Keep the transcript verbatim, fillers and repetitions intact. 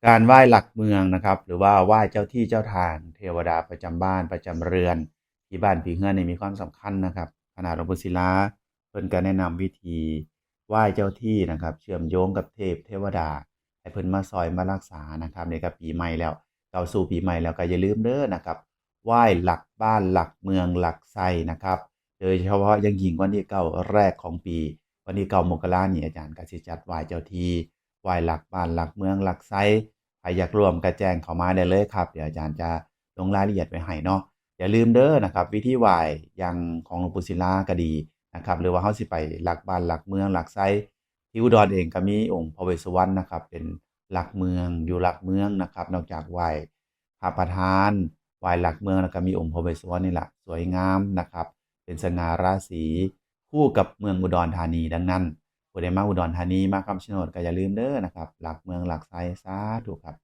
การไหว้หลักเมืองนะครับ หรือว่าไหว้เจ้าที่เจ้าทาง เทวดาประจำบ้านประจำเรือน ที่บ้านที่เฮือนนี่มีความสำคัญนะครับ คณะหลวงปู่ศิลาเพิ่นก็แนะนำวิธีไหว้เจ้าที่นะครับ เชื่อมโยงกับเทพเทวดา ให้เพิ่นมาซอยมารักษานะครับ นี่ก็ปีใหม่แล้ว เข้าสู่ปีใหม่แล้วก็อย่าลืมเด้อนะครับ ไหว้หลักบ้านหลักเมืองหลักไซนะครับ โดยเฉพาะอย่างยิ่งวันที่เก้าแรกของปี วันที่เก้ามกรานี่อาจารย์ก็สิจัดไหว้เจ้าที่ ไหว้หลักบ้านหลักเมืองหลักไซ ใครอยากร่วมก็แจ้งเข้ามาได้เลยครับ เดี๋ยวอาจารย์จะลงรายละเอียดไว้ให้เนาะ อย่าลืมเด้อนะครับ วิธีไหว้อย่างของหลวงปู่ศิลาก็ดีนะครับ หรือว่าเฮาสิไปหลักบ้านหลักเมืองหลักไซ ที่อุดรเองก็มีองค์พระเวสสุวรรณนะครับ เป็นหลักเมือง อยู่หลักเมืองนะครับ นอกจากไหว้พระประธาน ไหว้หลักเมืองแล้วก็มีองค์พระเวสสุวรรณนี่แหละ สวยงามนะครับ เป็นสง่าราศี คู่กับเมืองอุดรธานี ดังนั้น ผู้ใดมาอุดรธานี มาคำชะโนดก็อย่าลืมเด้อนะครับ หลักเมืองหลักไซ สาธุครับ